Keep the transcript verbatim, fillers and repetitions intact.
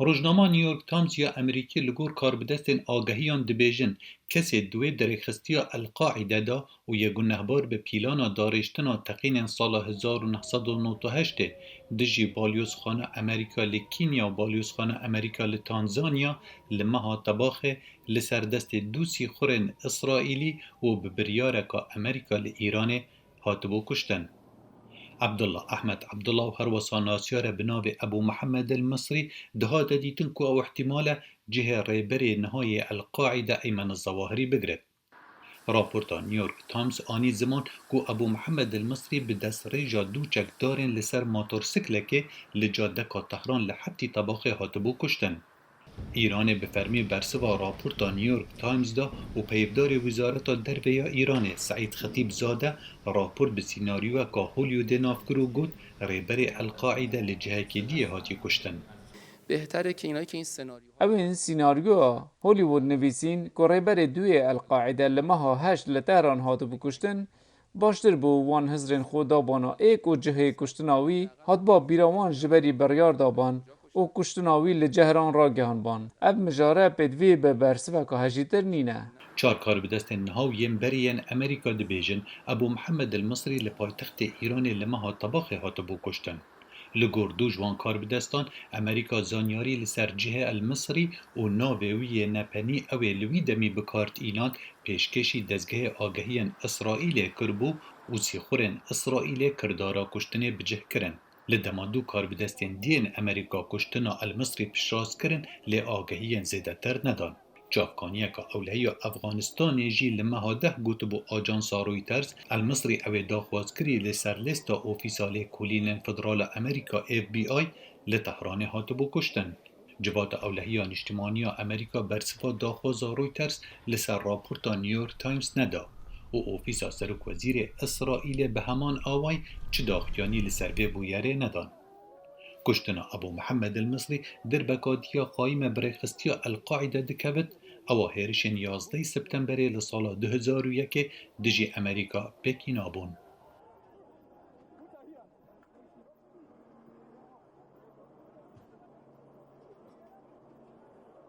Rojnama New York Times ya Amerîkî li gor karbidestên agehiyan dibêjin, kesê di wê derêxistiya El-Qaîde de û yê gunehbar bi pîlana darêştina teqînên sala hezar û neh sed û nod û heştê dijî balyozxana Amerîka li Kenya û balyozxana Amerîka li Tanzanya li meha Tebaxê li ser destê du sîxurên Îsraîlî û bi biryareka Amerîka li Îranê hatibû kuştin. Abdullah Ahmed Abdullah û herwesa nasyare bi navê Ebû Mihemed el Misrî dihate dîtin ku ew ihtimal e cihê rêberê niha yê El-Qaîde Eymen Zewahirî bigire. Raporta New York Times anî ziman ku Ebû Mihemed el Misrî bi destrêja du çekdarên li ser motorsiklekê li cadeka Tehran li heftî Tebaxê hatibû kuştin. Îranê bi fermî bersiva raporta New York Times da û peyvdarê Wizareta Derve ya Îranê Seîd Xetîb Zade rapor bi sînaryoyeka Hollywoodê nav kir û got, rêberê El-Qaîde li cihekî diyê hatiye kuştin. Ew ên sînaryoya Hollywood nivîsîn ku rêberê duyê El-Qaîde li meha heşt li Tehran hatibû kuştin, baştir bû wan hizrên xwe dabana êk û cihê kuştina wî hatba bîra wan ji berî biryar daban û kuştina wî li Cehran ragihandban. Ev mijare pêdivî bi bersiveka hejîtir nîne. Çar karbidestên niha û yên berî yên Amerîka dibêjin, Ebû Mihemed el Misrî li paytextê Îranê li meha Tebaxê hatibû kuştin. Li gor du ji wan karbidestan, Amerîka zanyarî li ser cihê El Misrî û navê wî yê nepenî ew ê li wî demî bi kar tînan pêşkêşî dezgehê agehiyên Îsraîlê kiribû û sîxurên Îsraîlê kirdara kuştinê bi cih kirin. Li dema du karbidestên diyên Amerîka kuştina El Misrî piştrast kirin, lê agehiyên zêdetir nedan. Çavkaniyeka ewlehiya Efxanistanê jî li meha deh gotibû ajansa Reuters, El Misrî ew ê daxwazkirî li ser lêsta Ofîsa Lêkolînên Federal a Amerîka, F B I, li Tehranê hatibû kuştin. Civata Ewlehiya Niştimanî ya Amerîka bersiva daxwaza Reuters li ser raporta New York Times neda û Ofîsa Serokwezîrê Îsraîlê bi heman awayî çi daxuyanî li ser vê bûyerê nedan. Kuştina Ebû Mihemed el Misrî dirbeka diya qayîme bi rêxistiya El-Qaîde dikevit, ewa hêrişên yazdehê Septemberê li sala du hezar û yekê dijî Amerîka pêkî nabûn.